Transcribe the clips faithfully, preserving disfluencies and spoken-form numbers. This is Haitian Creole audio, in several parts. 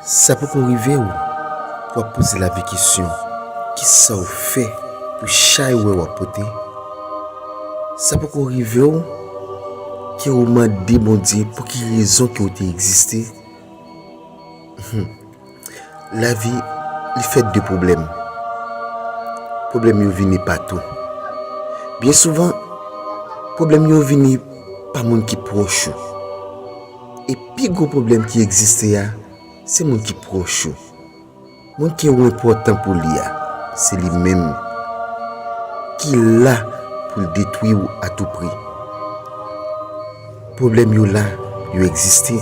Sa poko rive w pou w ap poze lavi kesyon, kisa w fè pou chay ou wè w ap pote? Sa poko rive w ke w mande Bondye pou ki rezon ke w te egziste? Hum. Lavi, li fèt de pwoblèm. Pwoblèm yo vini patou. Byen souvan, pwoblèm yo vini pa moun ki pwòch ou. E pi gwo pwoblèm ki egziste a, se moun ki pwòch ou. Moun ke ou enpòtan pou li a, se li menm ki la pou l detwi w atoupri. Pwoblèm yo la, yo egziste.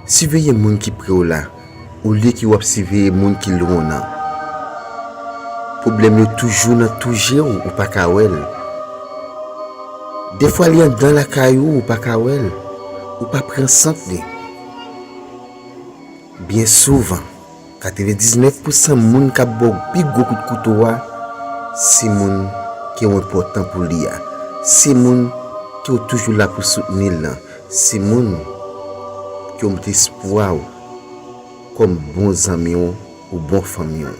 Siveye moun ki pre w la, olye ke w ap siveye moun ki lwen w nan. Pwoblèm yo toujou nan tou je w, ou pa ka wè l. Dèfwa li anndan lakay ou, ou pa ka wè l. Ou pa pran sant li. Byen souvan, katrevendiznèf pousan moun k ap ba w pi gwo kout kouto a, se moun ke w enpòtan pou li a. Se moun ke w toujou la pou soutni l lan. Se moun ke w met espwa w kòm bon zanmi w ou bon fanmi w.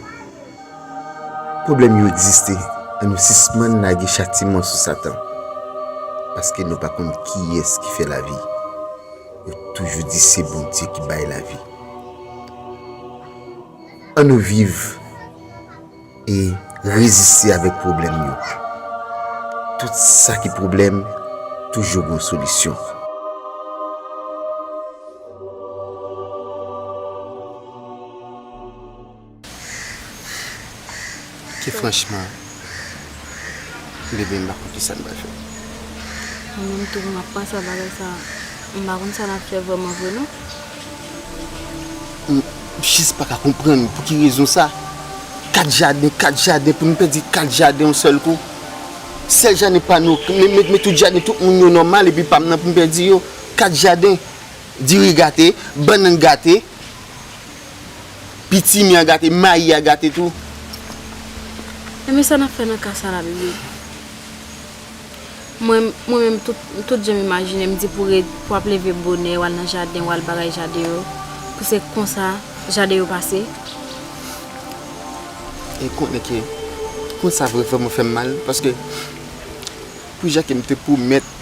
Pwoblèm yo egziste, ann nou sispann lage chatiman sou Satan, paske nou pa konn kiyès ki fè lavi. Yo toujou di se Bondye ki bay lavi. Ann nou viv e reziste avèk pwoblèm yo. Tout sa ki pwoblèm, toujou gon solisyon. Ke franchman, bebe, m pa konn kisa m pral fè. Mwen menm tou, m ap panse a bagay sa. M pa konn sa n ap fè vrèman vre, non. M jis pa ka konprann pou ki rezon sa. Kat jaden, kat jaden, pou n pèdi kat jaden yon sèl kou. Sèl jaden pa nou, men, men, men tout jaden tout moun yo nòmal, epi pa m nan pou m pèdi yo. Kat jaden, diri gate, bannann gate, pitimi an gate, mayi a gate tou. Enben sa n ap fè nan ka sa la, bebe? Mwen, mwen menm, tout, tout jan m imajine, m di pou ret, pou w ap leve bonè, w al nan jaden, w al bagay jaden yo, pou se konsa jaden yo pase. E konnen ke, konn sa vre vrèman fè m mal, paske pou jan ke m te pwomèt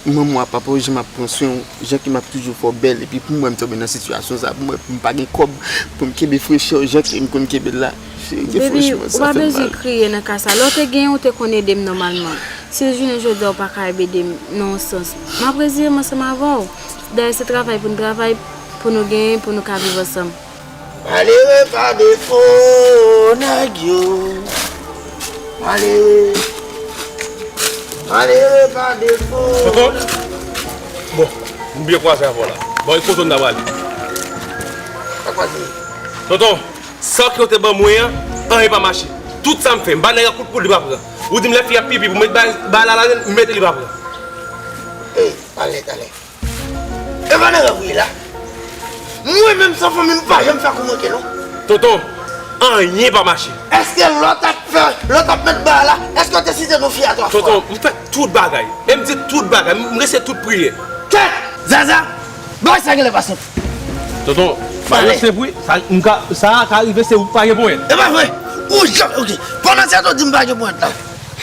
manman w ak papa w, jan m ap pran swen w, jan ke m ap toujou fè w bèl, epi pou m wè m tonbe nan sitiyasyon sa, pou m wè m pa gen kòb, pou m kenbe frechè w, jan ke m konn kenbe l la. Cheri, ke franchman, sa fè m mal. Baby, ou pa bezwen kriye nan ka sa. Lè w te genyen, ou te konn ede m nòmalman. Si jounen jodi a ou pa ka ede m nan yon sans, m ap reziye m ansanm avè w. Dayè, se travay pou n travay, pou nou genyen, pou nou ka viv ansanm. Malere pa defo, nèg yo. Malere. Malere pa defo. Tonton, bon, m byen kwaze avè w la. Bon, e kote n ta prale? Pa kwaze. Tonton, sa ke w te ban mwen an, anyen pa mache. Tout sa m fè, m ba nèg la kout poud, li pa pran. Ou di m lè fi ap pipi pou m met ba, ba la ladan l, m mete, li pa pran. Ey, talè, talè. E pa nan rèv ou ye la? Mwen menm san fanmi m pa janm fè kou manke non. Tonton, anyen pa mache. Èske lè w t ap fè, lè w t ap met ba la, èske w te site non fi a twa fwa? Tonton, m fè tout bagay. E m di tout bagay, m, m resite tout priyè. Kèt! Zaza! Bagay sa genlè pa senp. Tonton, bagay yo senp wi. Sa, m ka, sa ka rive se ou k pa gen ponyèt. E pa vre! Ou janm, oke. Pandan se tan w di m pa gen ponyèt la.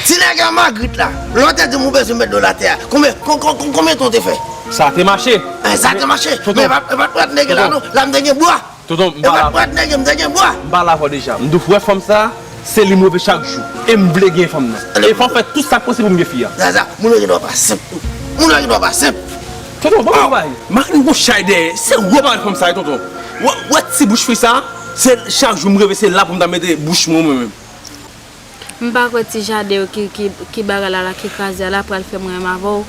Ti nèg an Magrit la, lè w te di m ou bezwen met do l atè a, konbyen, kon, kon, kon, konbyen tan w te fè? Sa te mache. Sa te mache. Men e pa, e pa t prèt nèg la non. La m te gen bwa. Tonton, m pa la. E pa t prèt nèg, m te gen bwa. M pa la avè w deja. M di w frè fanm sa, se li m reve chak jou. E m vle gen fanm nan. E fò m fè tout sa k posib pou m gen fi a. Zaza, moun yo gen dwa pa senp tou. Moun yo gen dwa pa senp. Tonton, ban m yon bagay. Magrit gon chay dèyè. Se ou pa wè fanm sa, tonton. Wè, wè ti bouch fi sa, se chak jou m reve se la pou m ta mete bouch mwen, mwen menm. M pa kwè ti jaden yo ki, ki, ki bagay la, la ki kraze a la pral fè mwen menm avè w,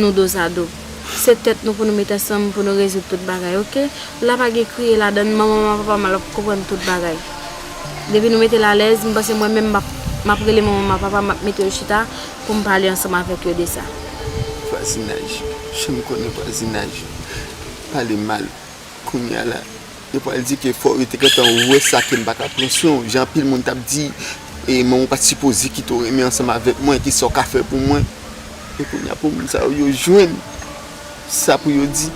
nou dozado. Se tèt nou pou nou met ansanm pou nou rezoud tout bagay, oke? La pa gen kriye ladan l, manman m ak papa m ap konprann tout bagay. Depi nou mete l alèz, m panse mwen menm m ap, m ap rele manman m ak papa m, m ap mete yo chita pou m pale ansanm avèk yo de sa. Vwazinaj, jan m konnen vwazinaj, pale mal. Kounye a la, yo pral di ke fò yo te gentan wè sa ke m pa ka pran swen w, jan anpil moun t ap di, e manman w pa t sipoze kite w renmen ansanm avèk mwen, ki sa w ka fè pou mwen. E kounye a pou moun sa yo, yo jwenn sa pou yo di.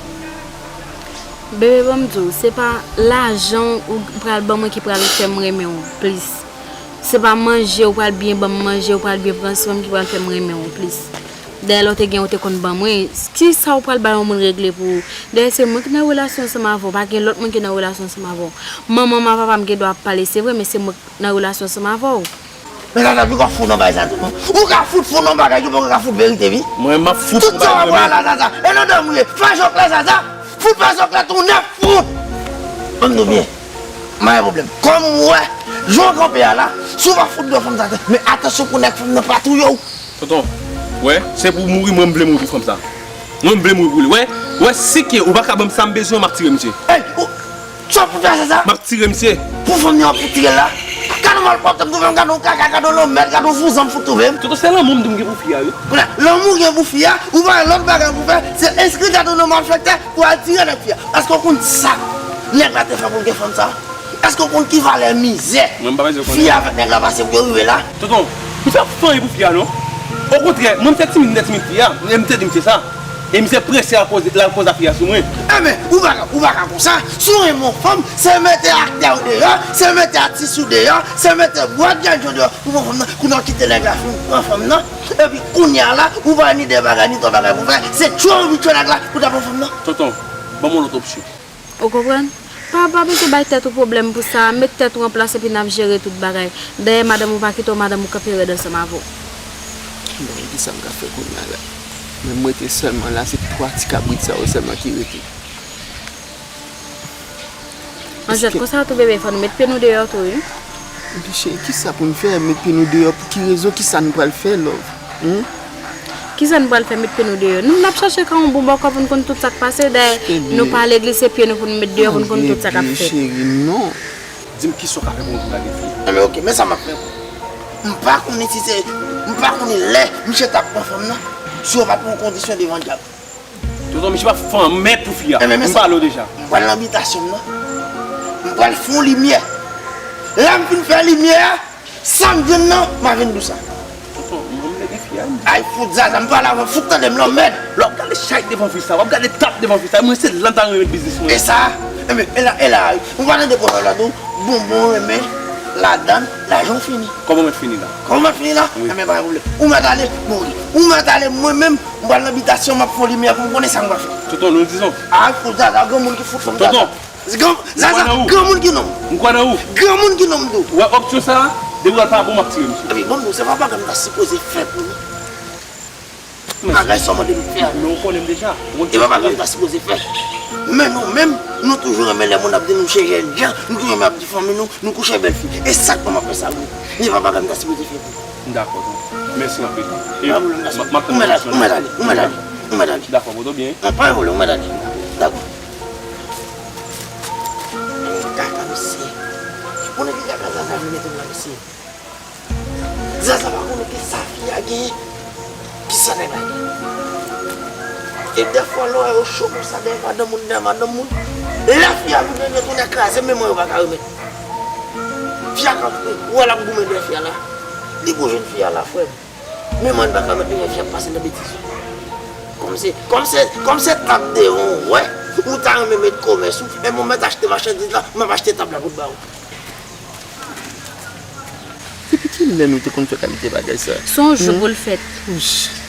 Bebe, ban m di w, se pa lajan w pral ban mwen ki pral fè m renmen w plis. Se pa manje w pral byen ban m manje, w pral byen pran swen m ki pral fè m renmen w plis. Dayè, lè w te gen, w te konn ban mwen. Kisa w pral bay yon moun regle pou ou? Dayè, se mwen ki nan relasyon ansanm avè w. Pa gen lòt moun ki nan relasyon ansanm avè w. Manman m ak papa m gen dwa ap pale, se vre, men se mwen k nan relasyon ansanm avè w. Men Zaza, pi w ka fout nan bagay sa tou, non. Ou ka fout fout nan bagay ki poko ka fout verite, wi. Mwen, m ap fout tout sa w ap wè la, Zaza. E nan dòmi w ye. Fè jòk la, Zaza. Fout fè jòk la tou nèf, fout. Ban m di w byen. M pa gen pwoblèm. Kòm m wè, jan w kanpe a la, si w pa fout dèyè fanm sa, men atansyon pou nèg fanm nan pa touye w. Tonton, wè, se pou w mouri, mwen m vle mouri pou fanm sa. Mwen m vle mouri pou li. Wè, wè, si ke ou pa ka ban m sa m bezwen, m ap tire misye. Ey, ou, sa w pou fè se sa? M ap tire misye. Pou fanm nan w ap tire l la? Gade yon malpwòpte m twouve m, gade yon kaka, gade yon lanmèd, gade yon vouzan m fout twouve m. Tonton, se lanmou m di m gen pou fi a, wi. Kounye a, lanmou w gen pou fi a, ou pa gen lòt bagay pou fè, se enskri tèt ou nan malfektè pou al tire nèg fi a. Èske w konn sa nèg la te fè pou l gen fanm sa? Èske w konn ki valè mizè fi a avèk nèg la pase pou yo rive la? Tonton, misye ap fanyen pou fi a non. Okontrè, mwen m se timid m te timid fi a, men m te di misye sa. E misye prese al koze, l al koze afè a sou mwen. Enben, ou pa ka, ou pa ka konsa. Si w renmen yon fanm, se mete aktè w deyò, se mete atis ou deyò, se mete bwat gadjo deyò pou pran fanm nan. Kounye a w kite nèg la fin pran fanm nan. Epi kounye a la, ou pa ni de bagay, ni twa bagay pou fè. Se tchwe ou vin tchwe nèg la pou ta pran fanm nan. Tonton, ban m yon lòt opsyon. Ou konprann? Pa, pa bezwen bay tèt ou pwoblèm pou sa. Met tèt ou an plas epi n ap jere tout bagay. Dayè, madanm ou pa kite w, madanm ou kanpe rèd ansanm avè w. Bon, e kisa m ka fè kounye a la? Men m rete sèlman la, se twa ti kabrit sa yo sèlman ki rete. Manzèt, konsa tou bebe, fò nou met pye nou deyò tou, wi. Epi cheri, kisa pou n fè? Met pye nou deyò pou ki rezon? Kisa n pral fè, love? Humm? Kisa n pral fè met pye nou deyò? Nou, n ap chache ka yon bon bòkò pou n konn tout sa k pase. Dayè, nou pa ale glise pye nou pou n met deyò pou n konn tout sa k ap fèt. Cheri, non. Di m kisa w ka fè pou mwen pou m lage fi a. Enben, oke, men sa m ap fè pou ou. M pa konnen si se, m pa konnen lè misye t ap pran fanm nan, si yo pa t pran kondisyon devan dyab. Tonton, misye pa fè anmè pou fi a. Enben, men sa, m pale w deja. M pral nan bitasyon m nan. M pral fè yon limyè. Lè m fin fè limyè a, sa m jwenn nan, m a vin di w sa. Tonton, mwen m leve fi a, m di. Ay, fout Zaza, m pale avè w, fout tande m lanmèd. Lè w ap gade chay devan fi sa, w ap gade tab devan fi sa, mwen se la m ta renmen met biznis mwen. E sa? Enben, e la, e la, wi. Ou pa tande pwovèb la tou, bonbon renmen ladann, lajan w fini. Kòman mwen fini la? Kòman mwen fini la? Wi. Enben, pa gen pwoblèm. Ou mèt ale, mwen wi. Ou mèt ale, mwen menm, m pral nan bitasyon, m ap fè yon limyè pou m konnen sa m pral fè. Tonton, nou dizon. Ay, fout Zaza, granmoun ki fout fanm Zaza. Tonton. Gran, Zaza, granmoun ki nonm. M kwè nan ou. Granmoun ki nonm tou. Ou wè opsyon sa a? Depi w wè l pa bon, m ap tire misye. Epi, bon, bon, se pa bagay m ta sipoze fè pou nou. Bagay sa w mande m fè a. Men ou konnen m deja. E pa bagay m ta sipoze fè. Men nou menm, nou toujou renmen lè moun ap di nou se jèn jan, nou toujou renmen ap di fanmi nou, nou kouche bèl fi. E sa k fè m ap fè sa, wi. E pa bagay m ta sipoze fè tou. M dakò, tonton. Mèsi anpil. E pa pwoblèm, m ap, m ap tann reaksyon w. Ou mèt ale, ou mèt ale, ou mèt ale. Dakò, poto byen. Pa gen pwoblèm, ou mèt ale. Dakò. Kaka misye. Konnen ki kaka Zaza vin mete m la, mesye. Zaza pa konnen ki sa fi a genyen, ki sa nèg la genyen. E dèfwa lè w wè yo cho konsa dèyè madanm moun, dèyè madanm moun, lè fi a vin retounen kraze, men mwen yo pa ka remèt. Fi a kanpe, ou wè l ap goumen dèyè fi a la. Li pou jwenn fi a la, frè m. Men mwen pa ka remèt li, fi a ap pase nan betiz. Kòm se, kòm se, kòm se tab deyò w wè, ou ta renmen met komès ou, e mwen mèt achte machandiz la, m ap achte tab la pou t ba ou. Depi kilè nou te konn fè kalite bagay sa? Se yon jou pou l fèt.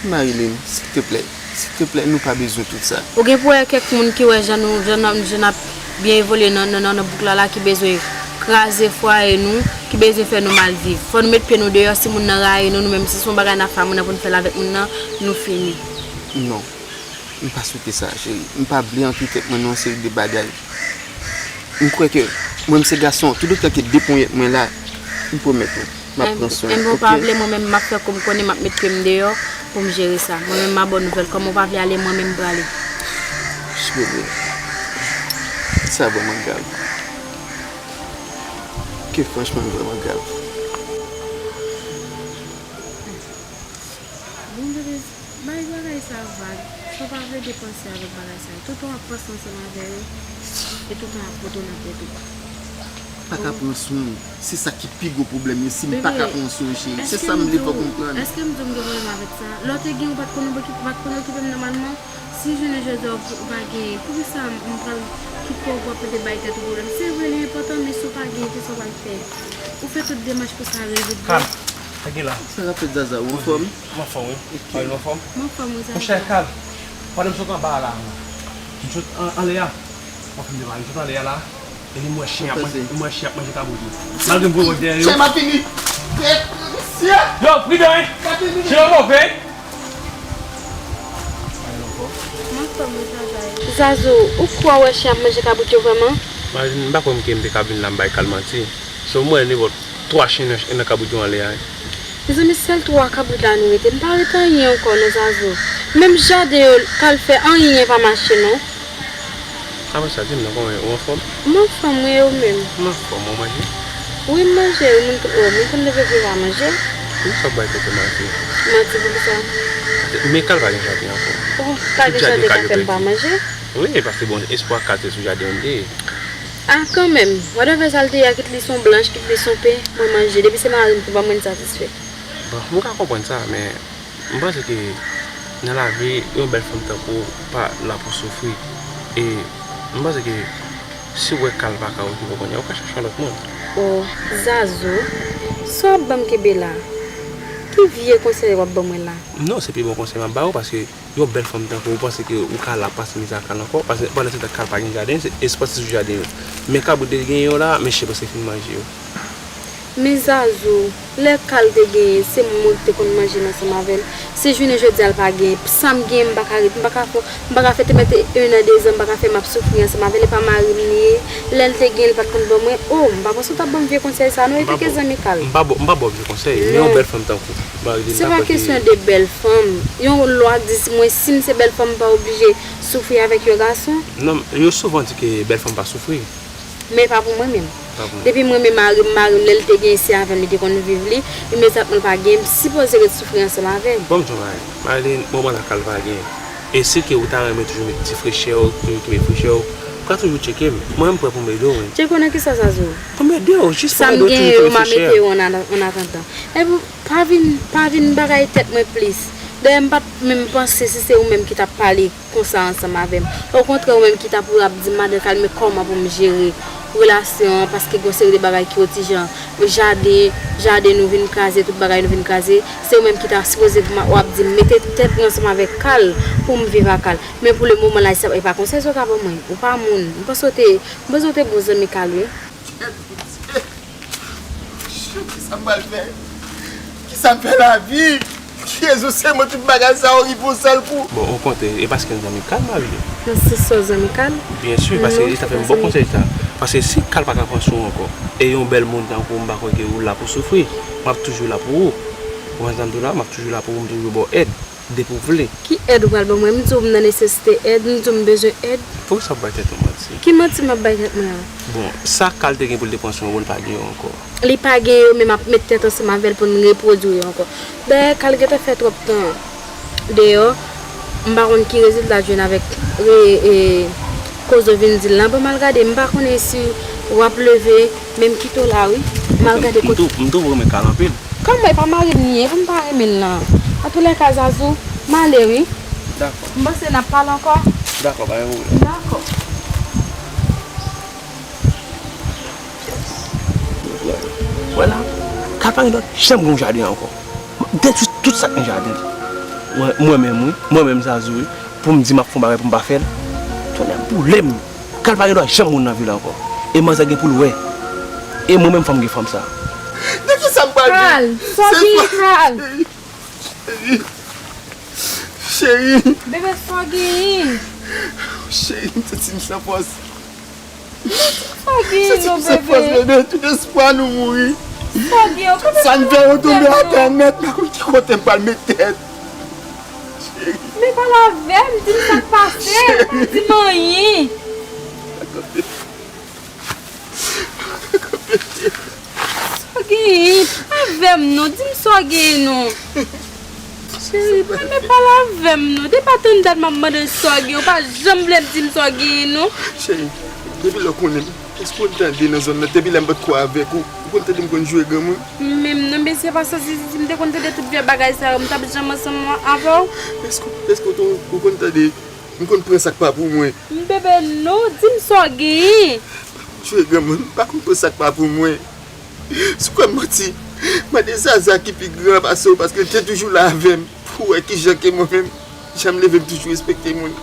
Marilyn, silteplè, silteplè, nou pa bezwen tout sa. Ou gen pou wè kèk moun ki wè jan nou, jan n, jan n ap byen evolye nan, nan, nan, nan bouk la, la, ki bezwen kraze fwaye nou, ki bezwen fè nou mal viv. Fò nou met pye nou deyò, si moun nan rayi nou, nou menm, si se yon bagay n ap fè a moun nan pou n fè l avèk moun nan, nou fini. Non. M pa swete sa, cheri. M pa vle antre tèt mwen nan yon seri de bagay. M kwè ke mwen, m se gason, toutotan ke de ponyèt mwen la, m pwomèt ou, m ap pran swen w, oke? Enben, ou pa vle, mwen menm, m ap fè kou m konnen, m ap met pye m deyò pou m jere sa. Mwen menm, m a bò nouvèl, kòm ou pa vle ale, mwen menm, m prale. Cheri, sa vrèman grav. Ke franchman, vrèman grav. Bon, bebe, bay bagay sa vag. Sa w pa vle depanse avèk bagay sa yo. Toutan w ap panse ansanm avè yo, e toutan w ap poto nan tèt ou. Pa ka pran swen w. Se sa ki pi gwo pwoblèm yo, si m pa ka pran swen w, cheri. Se sa m vle fè w konprann. Èske m di w m gen pwoblèm avèk sa? Lè w te gen, ou pa t konn, ou pa t konn okipe m nòmalman? Si jounen jodi a ou pa genyen, poukisa m pral Ou kwè w ap mete bay tèt ou pwoblèm. Se vre, li enpòtan, men si w pa gen, kisa w pral fè? Ou fè tout demach pou sa rezoud vre. Kalm. Sa gen la? Sa k ap fèt, Zaza? Ou anfòm? M anfòm, wi. Mari, ou anfòm? M anfòm, wi, Zaza. Monchè, Kal, pandan m sot anba a la, m sot an, anlè a. M anfòm de mari, m sot anlè a la. Epi m wè chen ap manje, m wè chen ap manje kabrit yo. Malgre m voye wòch dèyè yo. Chen m ap fini. Mesye! Yo, pridan, wi! Chen yo move, wi! M anfòm, wi, Zaza. Zazou, ou kwè w wè chen ap manje kabrit yo vrèman? Mari, m pa kwè m ke m te ka vin la m bay Kal manti. So, m wè nenpòt twa chen nan, nan kabrit yo anlè a, wi. Mezanmi, sèl twa kabrit la nou rete. M pa ret anyen ankò non, Zazou. Menm jaden yo, Kal fè, anyen pa mache non. Apre sa, di m non, kòman w ye? Ou anfòm? M anfòm, wi, e ou menm? M anfòm, ou manje? Wi, m manje, wi, moun konn, wi, moun konn leve pou yo pa manje. Poukisa w bay tèt ou manti? Manti poukisa? Men Kal pa gen jaden ankò. Oh, pa gen jaden ka fè m pa manje? Wi, paske bon, espwa Kal se sou jaden an li te ye. Ah, kanmenm, whatever sa l te ye a, kit li se yon blanch, kit li se yon pen, mwen manje. Depi se mari m ki ban mwen, m satisfè. Bon, m ka konprann sa, men M panse ke nan lavi, yon bèl fanm tankou w pa la pou soufri. E m panse ke si w wè Kal pa ka okipe w kounye a, ou ka chèche yon lòt moun. O, Zazou, sa w ap ban m kenbe la? Ki vye konsèy w ap ban mwen la? Non, se pi bon konsèy m ap ba ou, paske yon bèl fanm tankou w, ou panse ke ou ka la pase mizè ak Kal ankò? Paske pandan se tan Kal pa gen jaden, se, se pase sou jaden yo. Men kabrit te gen yo la, men chen panse fin manje yo. Men Zazou, lè Kal te genyen, se mwen ki te konn manje l ansanm avè l. Si jounen jodi a l pa genyen, sa m genyen, m pa ka ret, m pa ka fè, m pa ka fè te mèt en an, dezan, m pa ka fè m ap soufri ansanm avè l, e pa mari m li ye. Lè l te genyen, l pa t konn ban mwen. O, m pa panse w t ap ban m vye konsèy sa a non, epi ke zanmi Kal. M pa ba w, m pa ba w vye konsèy, men yon bèl fanm tankou w, mari li m pa kwè ke. Se pa kesyon de bèl fanm. Yon lwa di mwen, si m se bèl fanm, m pa oblije soufri avèk yon gason. Non, yo souvan di ke bèl fanm pa soufri. Men pa pou mwen menm. Pa pou mwen. Depi mwen menm mari m, mari m, lè l te gen, se avè m li te konn viv li, imedyatman l pa gen, m sipoze ret soufri ansanm avè l. Bon, m di w bagay. Marilyn, moman la Kal pa gen. E si ke ou ta renmen toujou met ti frechè w, toujou kenbe frechè w, ou ka toujou tcheke m. Mwen, m prè pou m ede w, wi. Tcheke w nan kisa, Zazou? Pou m ede w, jis pou m ede w toujou kenbe frechè. Sa m genyen yo, m a mete yo an, an atandan. Epi, pa vin, pa vin bagay tèt mwen plis. Dayè, m pa t menm panse si se ou menm ki t ap pale konsa ansanm avè m. Okontrè, ou menm ki ta pou ap di m, madan Kal, men kòman pou m jere relasyon an, paske gen yon seri de bagay ki otijan, jaden, jaden nou vin kraze, tout bagay nou vin kraze. Se ou menm ki ta sipoze pou m, w ap di m, mete tèt mwen ansanm avèk Kal pou m viv ak Kal. Men pou le moman la, e pa konsèy sa w ka ban mwen. Ou pa moun. M panse w te, m panse w te bon zanmi Kal, wi. Kisa m pral fè? Kisa m fè lavi? Jezi, se mwen tout bagay sa yo rive yon sèl kou. Bon, okontrè, e paske n zanmi Kal, Marilyn. Non, se sè w zanmi Kal? Byen si, paske li ta fè m bon konsèy sa. Paske si Kal pa ka pran swen w ankò, e yon bèl moun tankou w, m pa kwè ke ou la pou soufri. M ap toujou la pou ou. Ou konprann sa m di w la? M ap toujou la pou ou, m toujou ba w èd. Depi w vle. Ki èd ou pral ban mwen? M di w m nan nesesite èd, m di w m bezwen èd. Poukisa w ap bay tèt ou manti? Ki manti m ap bay tèt mwen an? Bon, sa Kal te gen pou l te pran swen w, li pa gen yo ankò. Li pa gen yo, men m ap met tèt ansanm avè l pou n repwodui yo ankò. Dayè, Kal gentan fè twòp tan deyò, m pa konn ki rezilta l jwenn avèk re, e, koze w vin di l lan. Bon, m al gade, m pa konnen si w ap leve, men m kite w la, wi. M al gade kote. M tou, m tou renmen Kal anpil. Kòman e pa mari m li ye, pou m pa renmen l lan? Antoulèka, Zazou, m ale wi. Dakò. M panse n ap pale ankò. Dakò, pa gen pwoblèm. Dakò. Wè la, Kal pa gen dwa janm gen yon jaden ankò. Detwi tout sa k nan jaden. Mwen, mwen menm wi, mwen menm Zazou wi, pou m di m ap fè yon bagay pou m pa fè l. Tonnè boule m. Kal pa gen dwa janm moun nan vil ankò. E manzè gen pou l wè. E mwen menm fò m gen fanm sa. De kisa m pral viv? Kal, sa w genyen, Kal? Cheri. Cheri. Bebe, sa w genyen? Cheri, m santi m san fòs. Sa w genyen non, bebe? M santi m san fòs, bebe. Tout espwa nou mouri. Sa w genyen? Tout sa n fè yo tonbe atè nèt. M pa konn ki kote m pral met tèt. Men pale avè m, di m sa k pase, pa di m anyen. Sa w genyen? Avè m non, di m sa w genyen non. Cheri, men pale avè m non. Depi tann dat m ap mande w sa w genyen, ou pa janm vle di m sa w genyen non. Cheri, depi lè w konnen m, èske w konn tande nan zòn nan, depi lè m pa t ko avèk ou, ou konn tande m konn jwe granmoun? Menm non, mesye pa santi si m te konn tande tout vye bagay sa yo, m t ap janm ansanm avè w. Èske, èske w te, ou konn tande M konn pran sa k pa pou mwen. M bebe non, di m sa w genyen. Tchwe granmoun, m pa konn pran sa k pa pou mwen. Si w kwè m manti, mande Zaza ki pi gran pase w, paske l te toujou la avè m. Pou w wè kijan ke mwen menm, jan m leve m toujou respekte moun.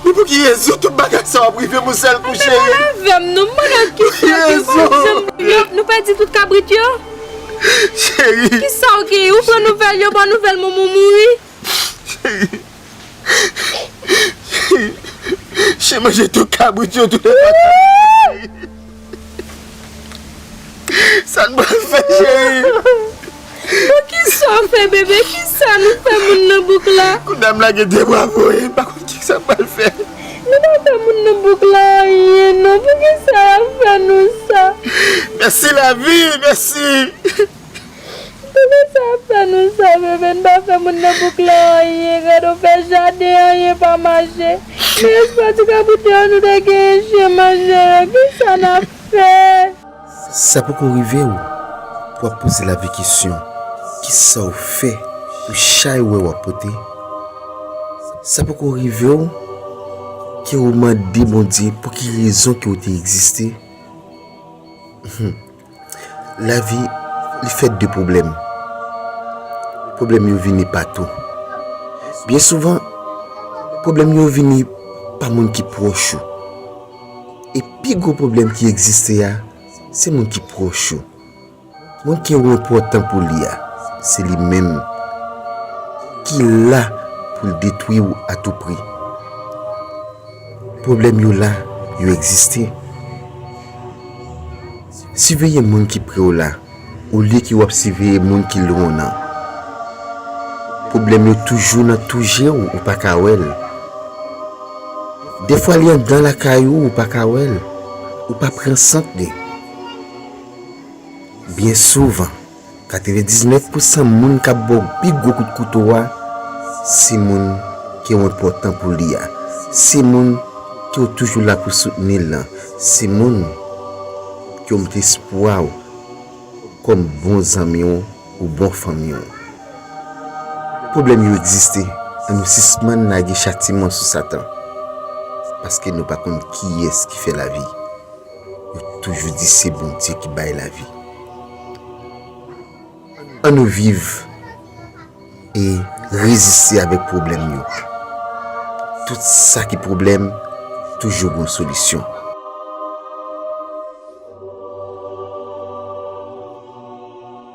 Men pou ki rezon tout bagay sa w ap rive m yon sèl kou, cheri? Avè m non, m pa nan ki rezon. Nou pèdi tout kabrit yo? Cheri. Kisa w gen? Ou pran nouvèl yo, bon nouvèl moun moun mouri? Cheri. Chen manje tout kabrit yo, tout lè. Sa n pral fè, cheri? Bon, kisa w fè, bebe? Kisa nou fè moun nan bouk la? Kounye a m lage de bwa voye, m pa konn kisa m pral fè. Nou pa fè moun nan bouk la anyen, non. Poukisa y ap fè nou sa? Mèsi lavi, mèsi. Poukisa y ap fè nou sa, bebe? Nou pa fè moun nan bouk la anyen. Gade, w fè jaden, anyen pa mache. Men espwa ti kabrit yo nou te genyen chen manje yo. Kisa n ap fè? Sa poko rive w pou w ap poze lavi kesyon, kisa w fè pou chay ou wè w ap pote? Sa poko rive w ke w mande Bondye pou ki rezon ke w te egziste? Lavi, li fèt de pwoblèm. Pwoblèm yo vini patou. Byen souvan, pwoblèm yo vini pa moun ki pwòch ou. E pi gwo pwoblèm ki egziste a, se moun ki pwòch ou. Moun ke ou enpòtan pou li a, se li menm ki la pou l detwi w atoupri. Pwoblèm yo la, yo egziste. Siveye moun ki pre w la, olye ke w ap siveye moun ki lwen w nan. Pwoblèm yo toujou nan tou je w, ou pa ka wè l. Defwa li anndan lakay ou, ou pa ka wè l. Ou pa pran sant li. Byen souvan, katrevendiznèf pousan moun k ap ba w pi gwo kout kouto a, se moun ke w enpòtan pou li a. Se moun ke w toujou la pou soutni l lan. Se moun ke w met espwa w kòm bon zanmi w ou bon fanmi w. Pwoblèm yo egziste, ann nou sispann lage chatiman sou Satan, paske nou pa konn kiyès ki fè lavi. Yo toujou di se Bondye ki bay lavi. Ann nou viv e reziste avèk pwoblèm yo. Tout sa ki pwoblèm, toujou gon solisyon.